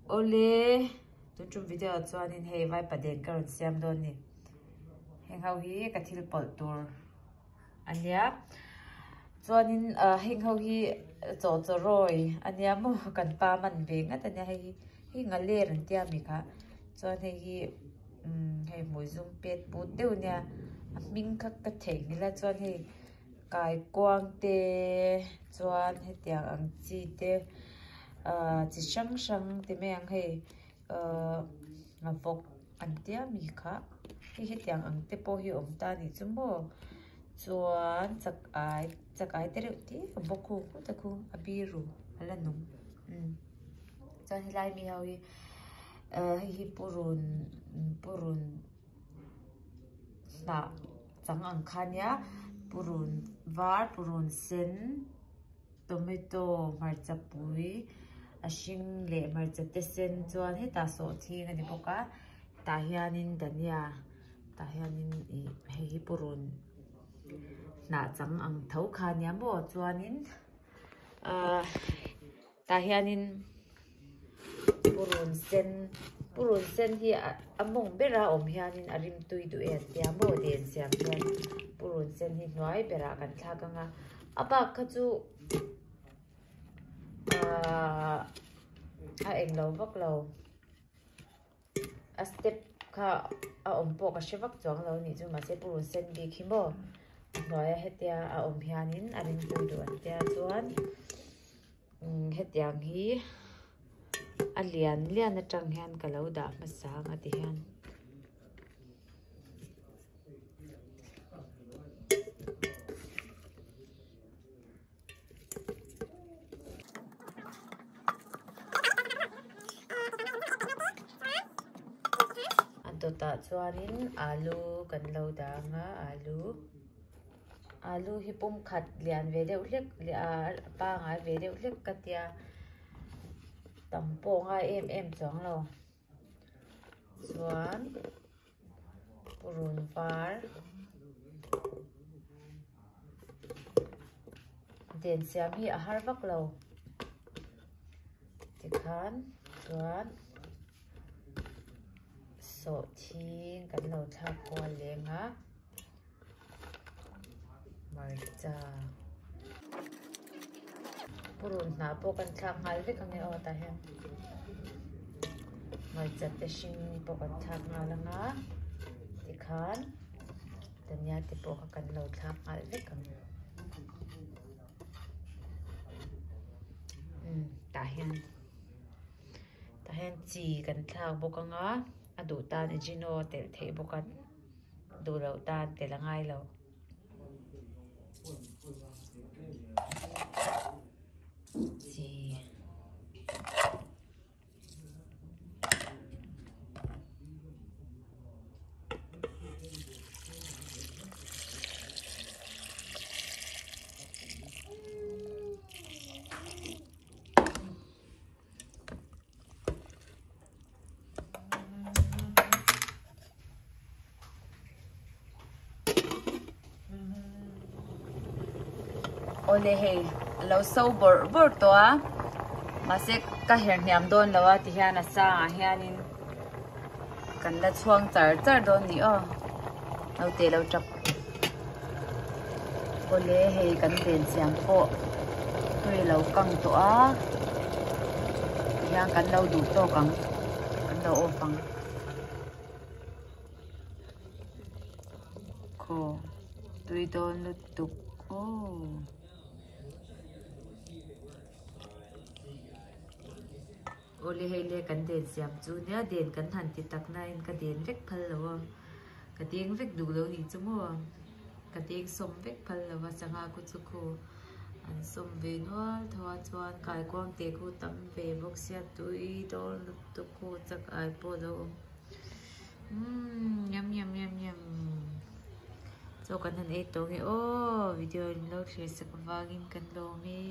Awle, tun tum video ah chuanin hei vaipa den ka rawn siam dawn ni. Heng ho hi ka thil pawlh tur a nia. Chuanin ah heng ho hi chaw chaw rawi a nia maw kan pa man ve ngat a nia hei hi. Hei ngaler an tia mi kha. Chuan hei hi umm hei hmui zum pet put deuh a nia. A hming kha ka theihnghilh a chuan hei Kaikuang te chuan hetiang ang chi te ahh chi hrang hrang ti mai ang hei ahh vawk an tia mi kha hei hetiang ang te pawh hi a awm ta a nih chu maw chuan chak ai chak ai te reuh te a bawk khu khut a khu a biru a la nung umm chuan helai mi ho hi ahh hei hi purun purun. Hnah chang ang kha nia purun var purun sen tomato hmarcha pui a hring leh hmarcha te sen chuan hetah sawhthing a ni bawk a tah hianin dhania tah hianin ih hei hi purun hnah chang ang tho kha nia maw chuanin ahh. Tah hianin purun sen purun sen hi a mawng bera awm hianin a rim tui duh e an tia maw den siam hian purun sen hi hnuai berah kan thlak ang a a bak kha chu ahh a englo vak lo. A step kha a awm pawh ka hre vak chuang lo anih chu mahse purun sen bik hi maw a hnuaia hetia a awm hianin a ringtui duh an tia chuan umm hetiang hi a lian lian atang hian ka lo dah hmasa ang a ti hian. A dawtah chuanin alu kan lo dah ang a alu alu hi pum khat lian ve deuh hlek ah pangai ve deuh hlek ka tia tam pawh a ngai em em chuang lo chuan. Purun var den siam hi a har vak lo tikhan chuan sawhthing kan lo thlak kual leng a hmarcha purun hnah pawh kan thlak nghal vek ang e aw tah hian hmarcha te hring pawh kan thlak nghal ang a tikhan dhania te pawh kha kan lo thlak nghal vek ang umm tah hian tah hian chi kan thlak bawk ang a a duh tan ajino telh theih bawk a. Duh loh tan tel a ngai lo. Chi. Awle hei a lo so bawrh bawrh tawh a mahse ka her hniam dawn lo a tihian a sangah hianin kan la chhuang char char dawn ni aw naute lo tap awle hei kan ven siam pawh tui a lo kang tawh a tihian kan lo duh tawk ang kan lo off ang. Khaw tui dawn lutuk aw. Awle hei le kan den siam chu nia den kan han ti tak nain ka den vek phal lo a ka deng vek duh lo nih chu maw ka deng sawm vek phal lo a sangha ku chu khu an sawm ve nual tho a chuan kaikuang te khu tam ve bawk sia tui dawn lutuk khu chak ai pawh a lo awm. Umm yum yum yum yum chaw kan han ei tawh nge aw video in lo thlir sak avangin kan lawm e.